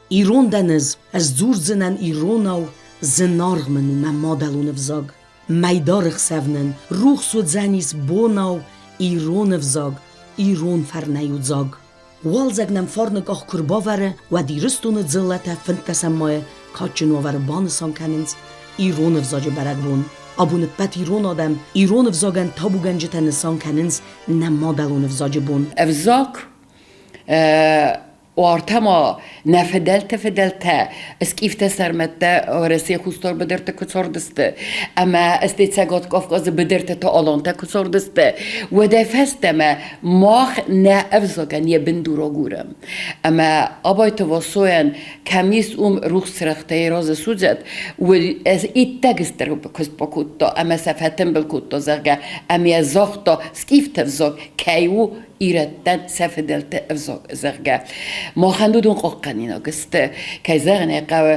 Ирон дӕн ӕз, ӕз дзурдзынӕн иронау, зынаргъ мын у мӕ мадӕлон ӕвзаг. Мӕйдары хсӕв нын рухс уыдзӕнис бонау, ирон ӕвзаг, ирон фӕрнӕй у дзаг. Уалдзӕг нӕм фарны къах куы рбавӕры, уӕд Ирыстоны дзыллӕтӕ фынддӕсӕм майы кадджын уавӕры банысан кӕнынц ирон ӕвзаджы бӕрӕгбон. Абон ӕппӕт ирон адӕм ирон ӕвзагӕн табугӕнджытӕ нысан кӕнынц нӕ мадӕлон ӕвзаджы бон. Ӕвзаг Уартӕ ма нӕ фыдӕлтӕ-фыдӕлтӕ скъифтӕ-сӕрмӕттӕ Уӕрӕсейы Хуссар быдырты куы цардысты ӕмӕ стӕй Цӕгат Кавказы быдырты та алантӕ куы цардысты, уӕдӕй фӕстӕмӕ мах нӕ ӕвзагӕн йӕ бындур агурӕм. Ӕмӕ Абайты Васойӕн кӕм ис, уым рухс цырӕгътӕй разы судзӕд, уый иттӕг стыр куыст бакодта ӕмӕ сӕ фӕтымбыл кодта, зӕгъгӕ, ӕмӕ йӕ загъта, скъифты ӕвзаг кӕй у ирӕттӕн сӕ фыдӕлты ӕвзаг, зӕгъгӕ. Махӕн уыдон хъахъхъӕнинаг сты. Кӕй зӕгъын ӕй хъӕуы,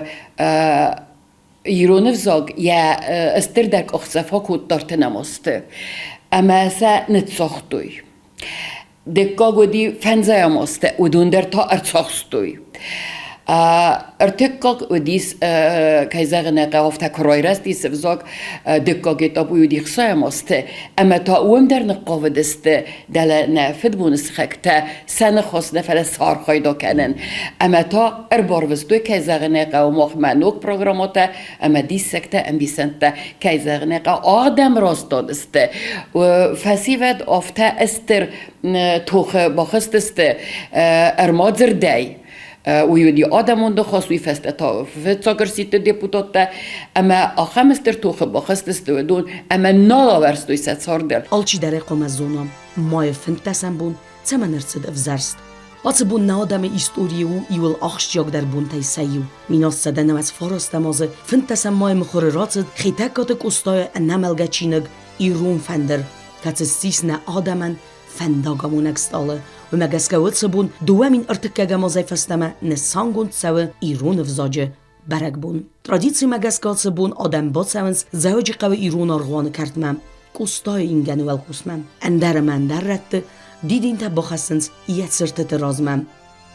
ирон ӕвзаг йӕ стырдӕр къахдзӕф акодта ӕртынӕм азты ӕмӕ сӕ ныццагътой. Дыккаг уыди фӕндзайӕм азты, уыдон дӕр та ӕрцахстой. Ӕртыккаг уыдис, кӕй зӕгъын ӕй хъӕуы, афтӕ куы райрӕзтис ӕвзаг, дыккаг этап уый уыди ӕхсайӕм азты, ӕмӕ та уым дӕр ныхъхъавыдысты дӕлӕ нӕ фыдбоны сыхӕгтӕ сӕ ныхас нӕ, фӕлӕ сархайда кӕнын. Ӕмӕ та ӕрбарвыстой, кӕй зӕгъын ӕй хъӕуы, махмӕ ног программӕтӕ ӕмӕ диссӕгтӕ, ӕмбисӕндтӕ, кӕй зӕгъын ӕй хъӕуы, адӕм растадысты. Фӕсивӕд афтӕ стыр тохы бахызтысты ӕрмадзырдӕй. Уый уыди адӕмон ныхас, уый фӕстӕ та фыццаг ӕрсидты депутаттӕ ӕмӕ ахӕм стыр тохы бахызтысты уыдон ӕмӕ нал авӕрстой сӕ цардыл. Алчидӕр ӕй хъуамӕ зона, майы фынддӕсӕм бон цӕмӕн ӕрцыд ӕвзӕрст. Ацы бон нӕ адӕмы историйы у иуыл ахсджиагдӕр бонтӕй сӕ иу. 1799 азы фынддӕсӕм майы мыхуыры рацыд Хетӕгкаты Къостайы ӕнӕмӕлгӕ чиныг Ирон фӕндыр, кӕцы ссис нӕ адӕмӕн фӕндагамонӕг стъалы. Уымӕ гӕсгӕ уыцы бон 2003 азӕй фӕстӕмӕ нысангонд цӕуы ирон ӕвзаджы бӕрӕгбон. Традицимӕ гӕсгӕ ацы бон адӕм бацӕуынц Дзӕуджыхъӕуы ирон аргъуаны кӕртмӕ, Къостайы ингӕны уӕлхъусмӕ. Ӕндӕр ӕмӕ ӕндӕр рӕтты дидинтӕ бахӕссынц йӕ цыртыты размӕ.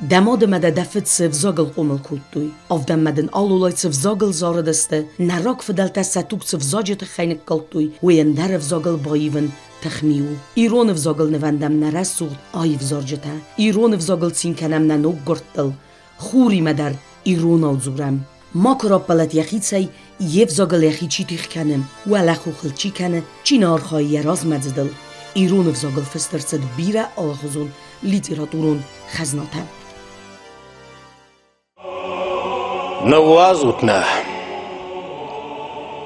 Дӕ мад ӕмӕ дӕ дӕ фыд цы взагыл хъомыл кодтой, авдӕнмӕ дын алулай цы взагыл зарыдысты, нӕ рагфыдӕлтӕ сӕ туг цы взаджы тыххӕй ныккалдтой, уый ӕндӕр ӕвзагыл баивын тыхми у. Ирон ӕвзагыл нывӕндӕм нӕ рӕсугъд аив зарджытӕ, ирон ӕвзагыл цин кӕнӕм нӕ ноггуырдтыл, хуримӕ дӕр иронау дзурӕм. Макуы раппӕлӕд йӕхицӕй, йе взагыл йӕхи чи тигъ кӕны, уӕлӕхохыл чи кӕны, чи нӕ архайы йӕ размӕдзыдыл. Ирон ӕвзагыл фыст ӕрцыд бирӕ алыхуызон литературон хӕзнатӕ. Ныууадзут нӕ.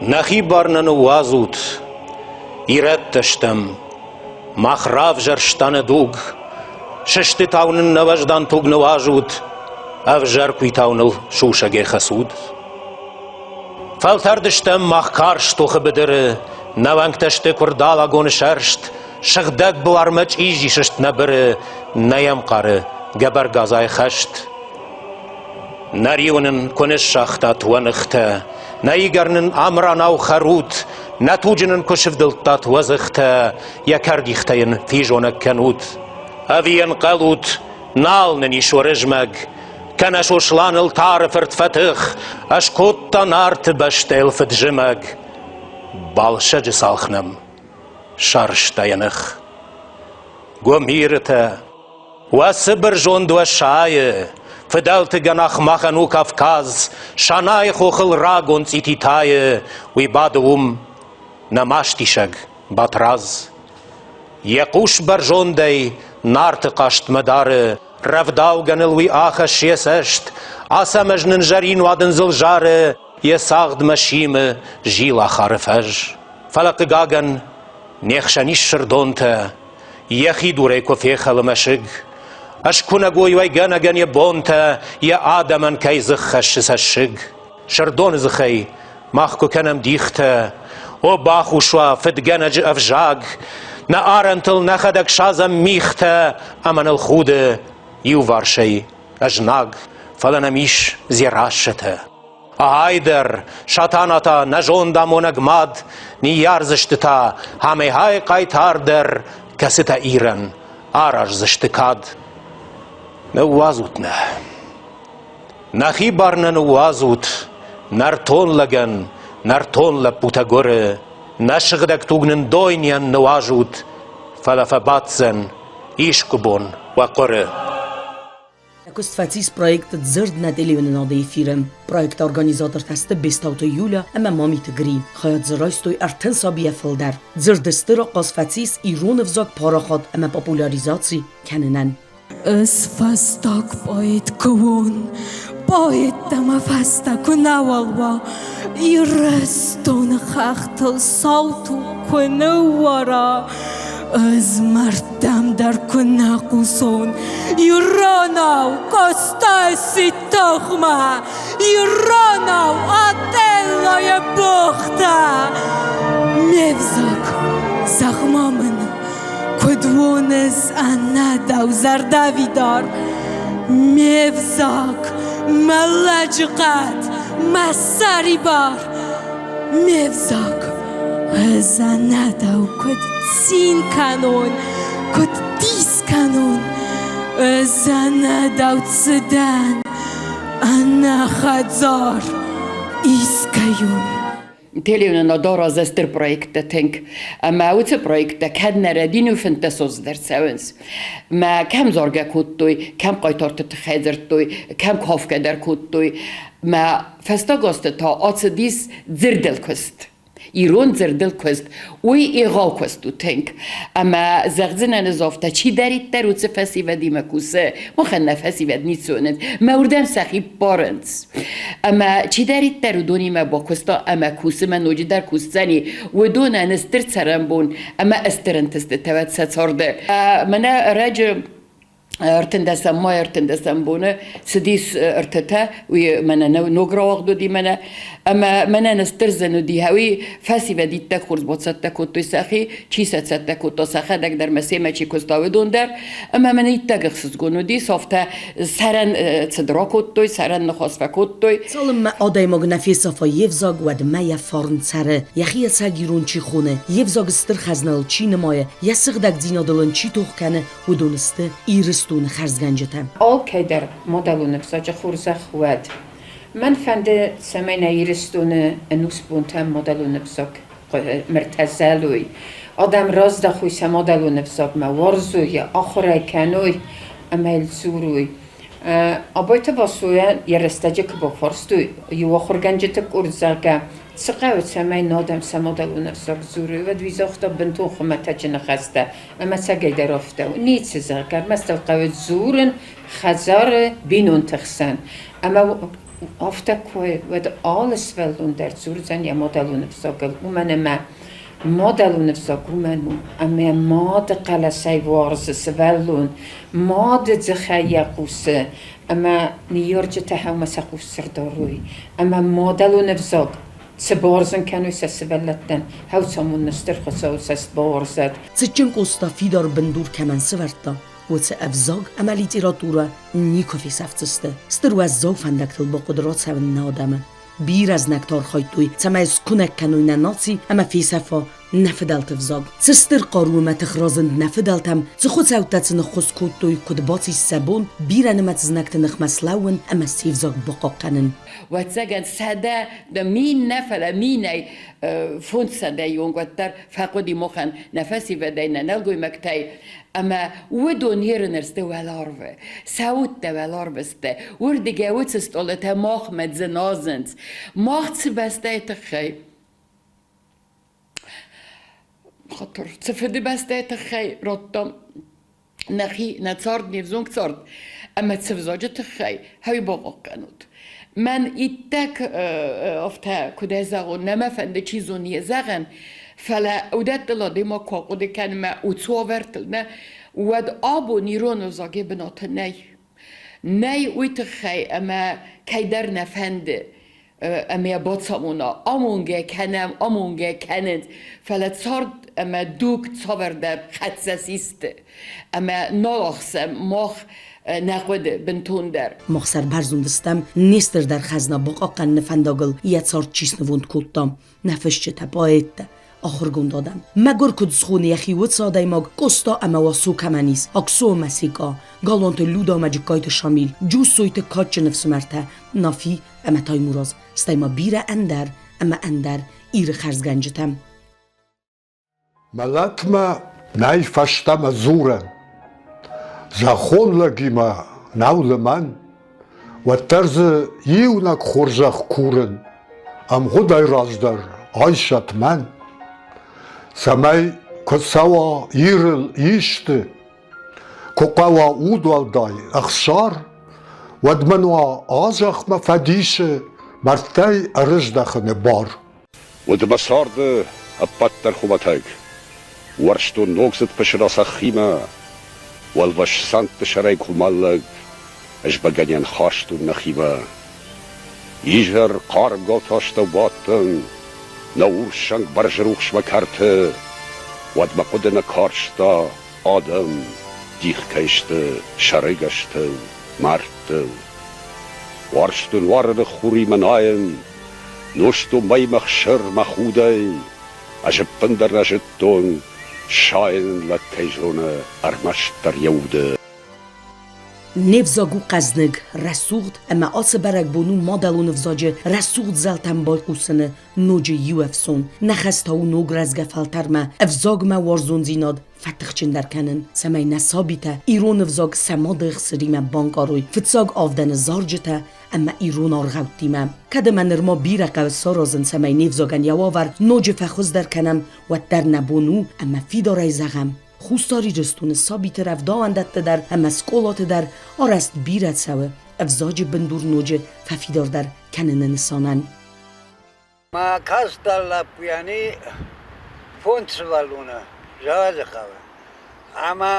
Нӕхи бар нӕ ныууадзут. Ирӕттӕ стӕм. Мах равзӕрста нӕ дуг. Сыстытау нын нӕ уӕздан туг ныуазут, ӕвзӕр куыйтау ныл сусӕгӕй хӕцут. Фӕлтӕрд стӕм мах карз тохы быдыры, нӕ уӕнгтӕ сты куырдалагоны сӕрст, сыгъдӕг буармӕ чъизи сыст нӕ быры, нӕ йӕм хъары гӕбӕр газӕй хӕст. Нӕ риуы нын куы ныссагътат уӕ ныхтӕ, нӕ игӕр нын Амранау хӕрут, нӕ туджы нын куы сывдылдтат уӕ дзыхтӕ, йӕ кӕрдихтӕ йын физонӕг кӕнут. Ӕви ӕнхъӕлут, нал нын ис Уырызмӕг, кӕнӕ Сосланыл Тары фырт фӕтых, ӕскодта Нарты бӕстӕйыл фыд-зымӕг. Балсӕджы цалх нӕм сарӕзта йӕ ных. Гуымирытӕ, уӕ цыбыр зонд уӕ сайы, фыдӕлты гӕнах махӕн у Кавказ, Сӕнайы хохыл рагон цъити тайы, уый бады уым нӕ мастисӕг Батрадз. Йӕ хъус бӕрзондӕй Нарты хъазтмӕ дары, рӕвдаугӕ ныл уый ахӕссы йӕ цӕст, Ацӕмӕз нын зӕрин уадындзыл зары, йӕ цагъдмӕ симы Зилахары фӕз. Фӕлӕ, хъыгагӕн, не хсӕн ис сырдонтӕ, йӕхи дурӕй куы фехӕлы мӕсыг. Ӕскуынӕгой уӕйгӕнӕгӕн йӕ бонтӕ, йӕ адӕмӕн кӕй дзых хӕссы цӕссыг. Сырдоны дзыхӕй мах куы кӕнӕм дихтӕ, о бахус уа фыдгӕнӕджы ӕвзаг, нӕ арӕнтыл нӕхӕдӕг садзӕм мигътӕ ӕмӕ ныл худы иуварсӕй ӕзнаг, фӕлӕ нӕм ис дзерассӕтӕ. Айдӕр, Сатана та нӕ зондамонӕг мад, ныййардзысты та амӕй-ай хъайтардӕр, кӕцытӕ Ирӕн араздзысты кад. Ныууадзут нӕ. Нӕхи бар нӕ ныууадзут, нӕртон лӕгӕн, нӕртон лӕппутӕ гуыры, нӕ сыгъдӕг туг нын дойныйӕн ныуазут, фӕлӕ фӕбаддзӕн искуы бон уӕ хъуыры. Куыст фӕцис проект «Дзырд нӕ телеуынынады эфиры». Проекты организатортӕ сты Бестауты Юля ӕмӕ Мамиты Гри. Хайад дзы райстой 30 сабийӕ фылдӕр. Дзырды стыр ахъаз фӕцис ирон ӕвзаг парахат ӕмӕ популяризаци кӕнынӕн. Ӕз фӕстаг поэт куы уон, поэттӕ мӕ фӕстӕ куы нӕуал уа, Ирыстоны хӕхтыл сау туг куы ныууара, ӕз мӕрдтӕм дӕр куы нӕ хъусон, иронау Къостайы сидтохмӕ, иронау Отеллойы богътӕ. Ме взаг, зӕгъ-ма мын, Куыд уон ӕз ӕнӕ дӕу зӕрдӕвидар? Ме взаг, мӕ лӕджыхъӕд, мӕ сӕрибар. Ме взаг, ӕз ӕнӕ дӕу куыд цин кӕнон, куыд дис кӕнон. Ӕз ӕнӕ дӕу цы дӕн, ӕнӕ хӕдзар искӕйон. Телеуынынад аразы стыр проекттӕ тынг. Ӕмӕ уыцы проекттӕ кӕд нӕ рӕдину 15 дӕр цӕуынц. Мӕ кӕм заргӕ кодтой, кӕм хъайтарты тыххӕй дзырдтой, кӕм кафгӕ дӕр кодтой. Мӕ фӕстаг азты та ацыдис дзырдыл куыст. Ирон дзырдыл куыст. Уый егъау куыст у тынг. Ӕмӕ зӕгъдзынӕн ӕз афтӕ, чидӕриддӕр уыцы фӕсивӕдимӕ кусы, махӕн нӕ фӕсивӕд ницы уынынц, мӕ уырдӕм сӕхи ппарынц. Ӕмӕ чидӕриддӕр уыдонимӕ бакуыста ӕмӕ кусы мӕ ноджыдӕр кусдзӕни, уыдонӕн стыр цӕрӕнбон ӕмӕ стыр ӕнтыстытӕ уӕд сӕ царды. Мӕнӕ ӕрӕджы 13-ӕм май 13-ӕм боны цыдис ӕртытӕ, уый мӕнӕ ног рауагъд уыди мӕнӕ, ӕмӕ мӕнӕн стыр зын уыди, уый фӕсивӕд иттӕг хорз бацӕттӕ кодтой сӕхи, чи сӕ цӕттӕ кодта сӕхӕдӕг дӕр мӕ семӕ чи куыста, уыдон дӕр. Ӕмӕ мӕн иттӕг ӕхсызгон уыди, афтӕ сӕрӕн цыд ракодтой, сӕрӕн ныхас фӕкодтой. Цалынмӕ адӕймаг нӕ фесафа йе взаг, уӕдмӕ йӕ фарн цӕры, йӕхи ӕцӕг ирон чи хоны, йе взаг стыр хӕзнайыл чи нымайы, йӕ сыгъдӕгдзинадыл ын чи тох кӕны, уыдон сты Ирыстоны хӕрзгӕнджытӕ. Алкӕйдӕр мадӕлон ӕвзаджы хорзӕх уӕд. Мӕн фӕнды, цӕмӕй нӕ Ирыстоны ӕнусбонтӕм мадӕлон ӕвзаг мыртӕ зӕлой. Адӕм раздӕхой сӕ мадӕлон ӕвзагмӕ, уарзой йӕ, ахуыр ӕй кӕной ӕмӕ йыл дзурой. Абайты Васойӕн йӕ рӕстӕджы куы бафарстой иу ахуыргӕнджыты къорд, зӕгъгӕ, цы хъӕуы, цӕмӕй нӕ адӕм сӕ мадӕлон ӕвзаг дзурой, уӕд уый загъта бынтон хуымӕтӕджы ныхӕстӕ ӕмӕ цӕгӕйдӕр афтӕ у. Ницы, зӕгъгӕ, ӕрмӕст ыл хъӕуы дзурын хӕдзары бинонты хсӕн. Ӕмӕ Афтӕ куы уӕд алы сывӕллон дӕр дзурдзӕн йӕ мадӕлон ӕвзагыл, уымӕн ӕмӕ мадӕлон ӕвзаг уымӕн у, ӕмӕ мады хъӕлӕсӕй уарзы сывӕллон, мады дзыхӕй йӕ хъусы, ӕмӕ ныййарджытӕ хъуамӕ сӕ хъус ӕрдарой, ӕмӕ мадӕлон ӕвзаг цы бауарзын кӕной сӕ сывӕллӕттӕн, хӕуцамоны Стыр Хуыцауы цӕст бауарзӕд. Цытджын Къоста фидар бындур кӕмӕн сӕвӕрдта, уыцы ӕвзаг ӕмӕ литературӕ никуы фесӕфдзысты. Стыр уӕззау фӕндӕгтыл бахъуыд рацӕуын нӕ адӕмы. Бирӕ знӕгтӕ архайдтой, цӕмӕй скуынӕг кӕной нӕ наци ӕмӕ фесӕфа нӕ фыдӕлты взаг. Цы стыр хъару ӕмӕ тых разынд нӕ фыдӕлтӕм, цы хуыцӕуттӕ сын ӕххуыс кодтой, куыд бацис сӕ бон бирӕнымӕц знӕгты ныхмӕ слӕууын ӕмӕ се взаг бахъахъхъӕнын. Ӕвӕццӕгӕн, 100 000 нӕ, фӕлӕ минӕй 500-ы онг уӕддӕр фӕхъуыди махӕн нӕ фӕсивӕдӕй, нӕ нӕлгоймӕгтӕй. Ӕмӕ уыдон ерын сты уӕларвы, сӕ удтӕ уӕларвы сты, уырдыгӕй уыцы стъолытӕ махмӕ дзыназынц. Мах цы бӕстӕйы тыххӕй хатыр, цы фыдыбӕстӕйы тыххӕй радтам нӕхи, нӕ цард, не взонг цард, ӕмӕ цы взаджы тыххӕй, хӕй бахъахъхъӕнут. Мӕн иттӕг афтӕ куыдӕй зӕгъон, нӕ мӕ фӕнды, чи зоны йӕ зӕгъӕн, фӕлӕ уыдӕттыл адӕймаг куы ахъуыды кӕны мӕ уыцы уавӕртыл, нӕ, уӕд абон ирон ӕвзаг йӕ бынаты нӕй. Нӕй уый тыххӕй, ӕмӕ кӕйдӕр нӕ фӕнды, ӕмӕ бацамона, амонгӕ кӕнӕм, амонгӕ кӕнынц, фӕлӕ цард ӕмӕ дуг цавӕрдӕр хӕццӕ систы, ӕмӕ нал ахсӕм мах нӕ хъуыды бынтондӕр. Мах сӕрбӕрзонд стӕм, не стырдӕр хӕзна бахъахъхъӕныны фӕндагыл йӕ цард чи снывонд кодта, нӕ фысджытӕ, поэттӕ. Ахуыргонд адӕм. Мӕгуыр куыд схоны йӕхи уыцы адӕймаг Къоста ӕмӕ Уасо кӕмӕн ис, Аксо ӕмӕ Секъа, Галуанты Люда ӕмӕ Джыккайты Шамил, Джусойты кадджын ӕфсымӕртӕ Нафи ӕмӕ Таймураз, стӕй ма бирӕ ӕндӕр ӕмӕ ӕндӕр Иры хӕрзгӕнджытӕ. Мӕлӕтмӕ нӕй фӕстӕмӕ дзурӕн. Зӕххон лӕгимӕ нӕу лымӕн, уӕддӕр дзы иунӕг хорзӕх курын, ӕмгъуыдӕй раздӕр айсӕт мӕн, цӕмӕй куы цӕуа Ирыл исты, куы хъӕуа удуӕлдай ӕхсар, уӕд мын уа а зӕхмӕ фӕдисы мӕрдтӕй ӕрыздӕхыны бар. Уыд мӕ царды ӕппӕт дӕр хуымӕтӕг. Уӕрстон ногдзыд пысыра цӕххимӕ, уӕлвӕз цӕндты сӕрӕй къуымӕллӕг ӕз бӕгӕныйӕн хастон нӕхимӕ. Изӕр хъарм галты астӕу бадтӕн, нӕ урссӕнг бӕрзрухсмӕ кӕрты, уӕд мӕ хъуыды нӕ карста, адӕм дих кӕй сты сӕрыгӕстыл, мӕрдтыл. Уарзтон уарыны хуримӕ найын, Нозтон мӕймӕ хсыр мӕ худӕй, ӕз ӕппындӕр нӕ зыдтон, сайын лӕг кӕй зоны ӕрмӕстдӕр йӕ уды. Не взаг у хъӕзныг, рӕсугъд ӕмӕ ацы бӕрӕгбон у мадӕлон ӕвзаджы рӕсугъд зӕлтӕм байхъусыны ноджы иу ӕфсон. Нӕ хӕс та у ног рӕзгӕ фӕлтӕрмӕ ӕвзагмӕ уарзондзинад фӕтыхджындӕр кӕнын, цӕмӕй нӕ сабитӕ ирон ӕвзаг сӕ мады ӕхсыримӕ банкъарой фыццаг авдӕны зарджытӕ ӕмӕ ирон аргъӕуттимӕ. Кӕд ӕмӕ нырма бирӕ хъӕуы саразын, цӕмӕй не взагӕн йӕ уавӕр ноджы фӕхуыздӕр кӕнӕм, уӕддӕр нӕ бон у ӕмӕ фидарӕй зӕгъӕм, Хуссар Ирыстоны сабиты рӕвдауӕндӕтты дӕр ӕмӕ скъолаты дӕр арӕзт бирӕ цӕуы ӕвзаджы бындур ноджы фӕфидардӕр кӕныны нысанӕн. Мӕ кӕстӕр лӕппуйӕн фондз сывӕллоны Зӕгъӕлыхъӕуы. Ӕмӕ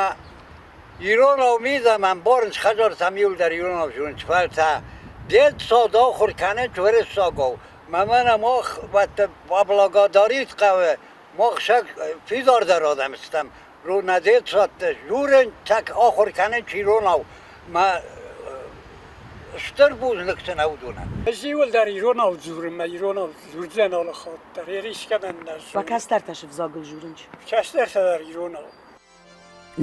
иронау мидӕмӕ ӕмбарынц хӕдзӕрттӕм иуылдӕр иронау дзурынц, фӕлӕ та детсад ахуыр кӕнынц уырыссагау. Мӕ мӕнӕ мах поблагодарить хъӕуы, мах сӕ фидардӕр адӕм стӕм. Нӕ детсадты дзурын так ахуыр кӕнынц иронау. Мӕ стыр бузныг сын уыдонӕн. Ӕз иуылдӕр иронау дзурын, мӕ иронау дзурдзӕн алы хатт дӕр, ерискӕнӕн нӕ зонын. Уӕ кӕстӕртӕ цы взагыл дзурынц? Кӕстӕртӕ дӕр иронау.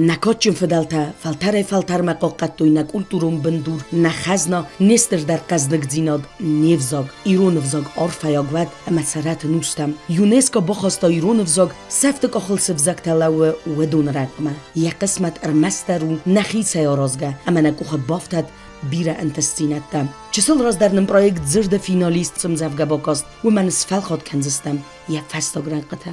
Нӕ кадджын фыдӕлтӕ фӕлтӕрӕй-фӕлтӕрмӕ хъахъхъӕдтой нӕ культурон бындур, нӕ хӕзна, не стырдӕр хъӕздыгдзинад, не взаг. Ирон ӕвзаг арфӕйаг уӕд ӕмӕ цӕрӕт ӕнустӕм. ЮНЕСКО бахаста ирон ӕвзаг, сӕфты къахыл цы взӕгтӕ лӕууы, уыдоны рӕнхъмӕ. Йӕ хъысмӕт ӕрмӕстдӕр у нӕхицӕй аразгӕ ӕмӕ нӕ къухы бафтӕд бирӕ ӕнтыстдзинӕдтӕ. Чысыл раздӕр нын проект Дзырды финалист цы ӕмдзӕвгӕ бакаст, уымӕн сфӕлхат кӕндзыстӕм йӕ фӕстаг рӕнхъытӕ.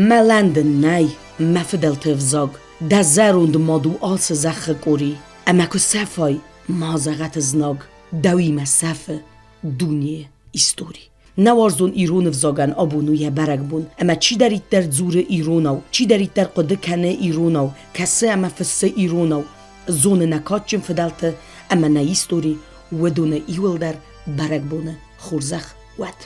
Мӕлӕн дын нӕй, мӕ фыдӕлты ӕвзаг, дӕ зӕронд мад у алцы зӕххы къори, ӕмӕ куы сӕфай, ма зӕгъӕт ызнаг, дӕуимӕ сӕфы дунейы истори. Нӕ уарзон ирон ӕвзагӕн абон у йӕ бӕрӕгбон, ӕмӕ чидӕриддӕр дзуры иронау, чидӕриддӕр хъуыды кӕны иронау, кӕсы ӕмӕ фыссы иронау, зоны нӕ кадджын фыдӕлты ӕмӕ нӕ истори, уыдоны иуылдӕр бӕрӕгбоны хорзӕх уӕд.